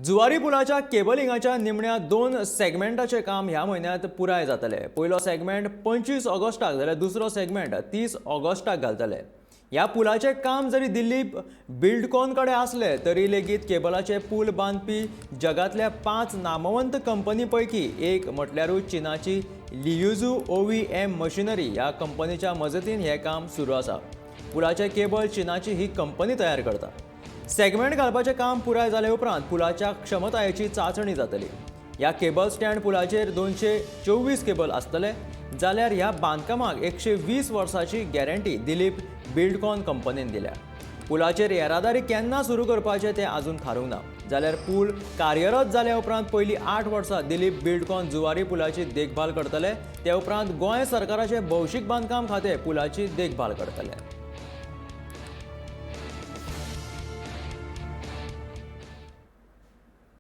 जुवारी पुलाच्या केबलिंगाच्या निमण्या दोन सेगमेंटाचें काम ह्या म्हयन्यांत पुराय जातलें. पयलो सेगमेंट 25 ऑगस्टाक जाल्यार दुसरो सेगमेंट 30 ऑगस्टाक घालतले. ह्या पुलाचें काम जरी दिलीप बिल्डकॉन कडेन आसलें तरी लेगीत केबलाचे पूल बांदपी जगांतल्या 5 नामवंत कंपनी पैकी एक म्हटल्यारूच चीनाची लियुझू OVM machinery ह्या कंपनीच्या मजतीन हें काम सुरू आसा. पुलाचें केबल चीनाची ही कंपनी तयार करता. सेगमेंट घालपाचें काम पुराय जाले उपरांत पुलाच्या क्षमतायेची चांचणी जातली. ह्या केबल स्टँड पुलाचेर 224 केबल आसतले, जाल्यार ह्या बांदकामाक 120 वर्सांची गॅरंटी दिलीप बिल्डकॉन कंपनीन दिल्या. पुलाचेर येरादारी केन्ना सुरू करपाचें तें अजून थारूंक ना, जाल्यार पूल कार्यरत जाल्या उपरांत पयलीं 8 वर्सां दिलीप बिल्डकॉन जुवारी पुलाची देखभाल करतले. ते उपरांत गोंय सरकाराचें भौशीक बांदकाम खातें पुलाची देखभाल करतले.